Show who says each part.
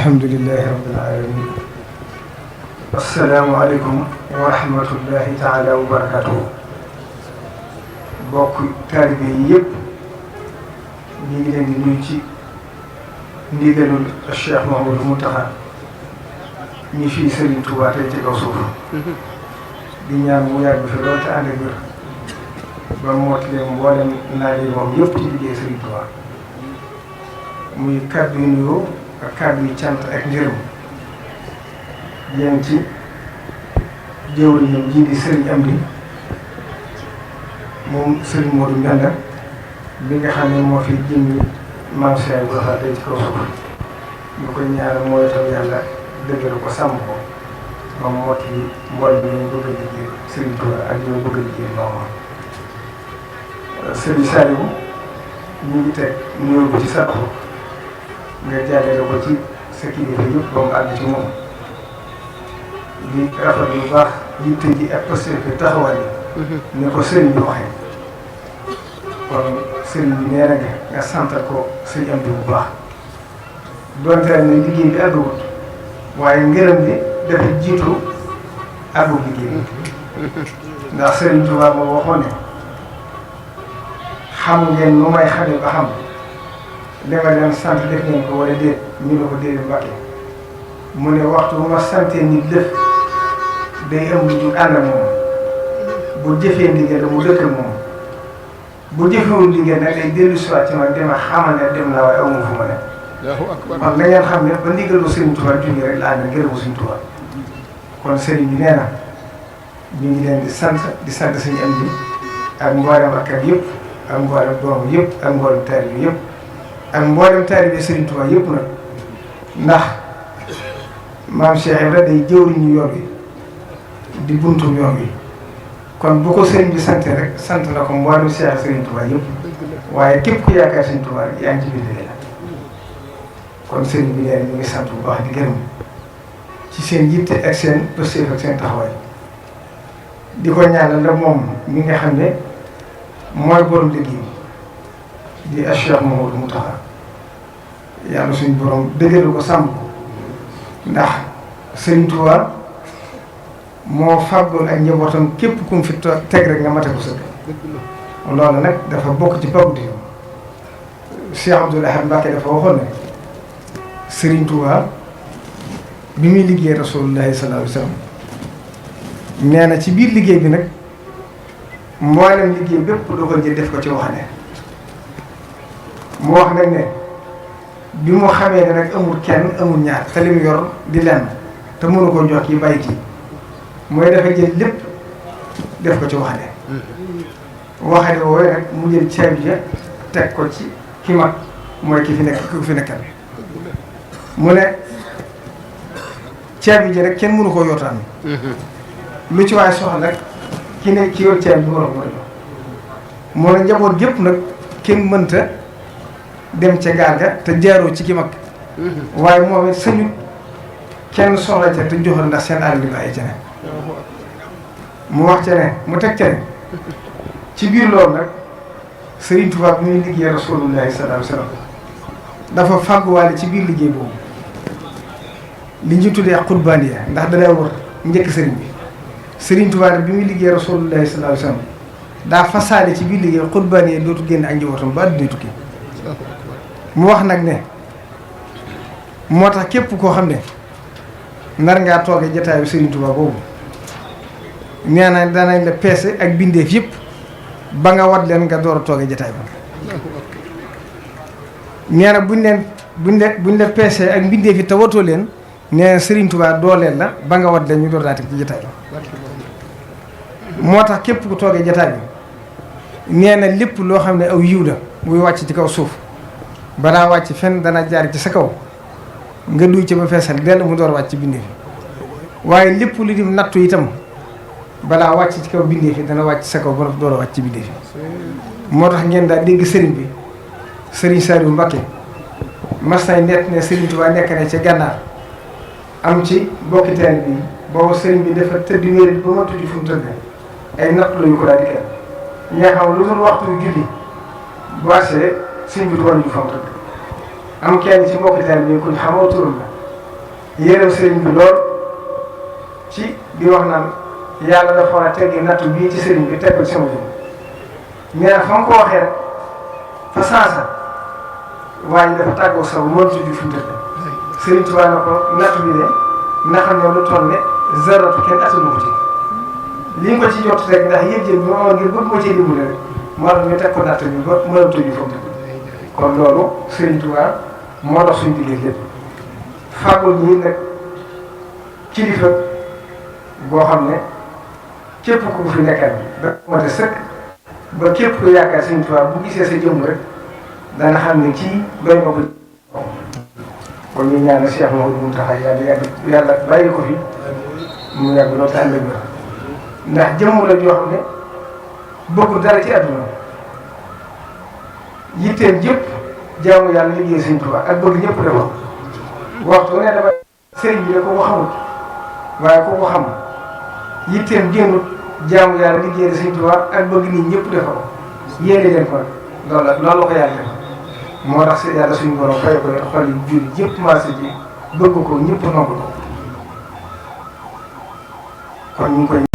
Speaker 1: alhamdulillahi rabbil alamin assalaamu aleykum wa rahmatullahi taala wa barakatuhu bokk taalibe yi yëpp ñu ngi leen di nuyu ci ndigalul Cheikh Mouhamadou Mountakha ñi fii Serigne Touba tey ci kaw suuf di ñaan mu yàgg fi loolu te ànd ak wér ba mottalee mboolem naaj yi moom yëpp ci liggéey Serigne Touba muy kàddu yu nuyoo ak kàddu yu cant ak ngërëm yéen ci jëwriñam ji di Serigne Amdi moom Serigne Modou Mbenda bi nga xam ne moo fi jëmmi maam Cheikh Ibrahima tey ci kaw suuf ñu koy ñaanal mooy taw yàlla dëggal ko sàmm ko moom moo ci mbool bi ñu bëgg a liggéey Serigne Touba ak ñu bëgg a liggéey noonu Serigne Saliou ñu ngi teg nuyoo ko ci sa loxo nga jàllale ko ci sa kilifa yëpp ba mu àgg ci moom di rafetlu bu baax yitte ji ak posté bi taxawaay bi ne ko Serigne bi waxee kon Serigne bi nee na nga santal ko Serigne Amdi bu baax donte ne liggéey bi àggagut waaye ngërëm bi dafa jiitu àggu liggéey ndax Serigne Touba moo waxoon ne xam ngeen nu may xamee ba xam li ma leen sant def ngeen ko wala déet ñu ne ko déedéet Mbàkke mu ne waxtu bu ma santee nit def day ëmb ju ànd ak moom bu jëfee ndigal mu dëkk moom bu jëfewul ndigal nag day dellu si waat ci man dama xamal ne dem naa waaye amu fu ma ne kon na ngeen xam ne ba ndigalu Serigne Touba jógee rek la ànd ngërëmu Serigne Touba kon Serigne bi nee na ñu ngi leen di sant Serigne Amdi ak mboolem akkat yëpp ak mboolem doom yëpp ak mboolem taalibe yëpp ak mboolem taalibe Serigne Touba yëpp nag ndax maam Cheikh Ibrahima day jëwriñu yoon wi di buntu yoon wi kon bu ko Serigne bi sante rek sant na ko mboolem Cheikh Serigne Touba yëpp waaye képp ku yaakaar Serigne Touba rek yaa ngi ci biir la kon Serigne bi nee ñu ngi sant bu baax di gërëm ci seen yitte ak seen pëstéef ak seen taxawaay di ko ñaanal la moom mi nga xam ne mooy borom liggéey di Cheikh Mouhamadou Mountakha yàlla suñu borom dëgëral ko sàmm ko ndax Serigne Touba moo fàggoon ak njabootam képp ku mu fi teg rek nga mate ko sëkk loolu nag dafa bokk ci pagudi Cheikh Abdoul Ahad Mbacké dafa waxoon ne Serigne Touba bi muy liggéey Rasulullahi sallallahu alayhi wa sallam nee na ci biir liggéey bi nag mboolem liggéey bépp doo ko jël def ko ci waxane mu wax nag ne bi mu xamee ne nag amul kenn amul ñaar te li mu yor di lenn te mënu ko jox kii bàyyi kii mooy dafa jël lépp def ko ci waxane woowee nag mu jël caabi ja teg ko ci ki mag mooy ki fi nekkal mu ne caabi ji rek kenn mënu koo yootaan lu ci waaye soxla nag ki ne ki yor caabi bi war a jox moo ne njaboot gépp nag kenn mënta dem ca gaal ga te jaaroo ci ki mag waaye moom it sañu kenn soxla ca te joxal ndax seen àll bi bàyyi ca ne mu wax ca ne mu teg ca ne ci biir loolu nag Serigne Touba bi muy liggéey Rasulullahi sallallahu alayhi wa sallam dafa fàgguwaale ci biir liggéey boobu li ñu tuddee xurbaaniya ndax danaa wër njëkk Serigne bi Serigne Touba bi muy liggéey Rasulullahi sallallahu alayhi wa sallam daa fasaale ci biir liggéey xurbaaniya dootu génn ak njabootam ba àdduna tukki mu wax nag ne moo tax képp koo xam ne nar ngaa toogee jataayu Serigne Touba boobu nee na danañ la peese ak bindeef yëpp ba nga wat leen nga door a toogee jataay ba nee na buñ leen peesee ak bindeef yi te watoo leen nee na Serigne Touba dooleel la ba nga wat leen ñu door daa teg ci jataay ba moo tax képp ku toogee jataay bi nee na lépp loo xam ne aw yiw la muy wàcc ci kaw suuf balaa wàcc fenn dana jaar ci sa kaw nga duy ci ba feesal dell mu door wàcc ci bindeef yi waaye lépp lu di nattu itam balaa wàcc ci kaw bindeef yi dana wàcc sa kaw ba door a wàcc ci bindeef yi moo tax ngeen daal dégg Serigne bi Serigne Saliou Mbacké mas nay nett ne Serigne Touba nekk na ca gànnaar am ci bokki teen bi boobu Serigne bi dafa tëdd wéer ba ma tudd fu mu tëdd ay natt la yu ko daal di kenn ñaa xam lu dul waxtu julli boisee sëñ bi du war ñu fa mu tëdd am kenn ci mbokki taal bi ku ñu xamoo turam la yéeram sëriñ bi lool ci di wax naan yàlla dafa war a teggi nattu bii ci sëriñ bi teg ko ci sama jëm nee na fa nga ko waxee rek fa saasa waaye dafa tàggoo saw mënut a ju fi mu tëdd sëriñ Tuubaa na ko nattu bi de na xam ne lu toll ne zaratu kenn attanu ko ci li nga ko ci jot rek ndax yëg-yëg bi ma ngir bëgg ko cee dimbali rek moo tax ñu teg ko natt bi ba mënut a ju fa mu tëdd kon loolu sëriñ Tuubaa moo tax suñu diggante lépp fàggul ñi nag kilifa boo xam ne képp ku fi nekkal da mate sëkk ba képp ku yaakaar Sëriñ Tuubaa bu gisee sa jëmm rek dana xam ne kii doy na ko kon ñu ñaanal Cheikh Mouhamadou Mountakha yàlla bàyyi ko fi mu yàgg loolu te ànd ak ndax jëmm la joo xam ne bëggul dara ci àdduna yitteem jëpp jaamu yàlla liggéey Sëriñ Tuubaa ak bëgg ñëpp defal waxtu ne dama sëriñ bi de ko xam waaye ku ko xam yitteem génnut jaamu yàlla liggéey Sëriñ Tuubaa ak bëgg nit ñëpp defal yéene leen ko loolu la ko yàlla def moo tax yàlla suñu borom fay ko xol yi jur yëpp marché ji bëgg ko ñëpp nangu ko kon ñu ngi koy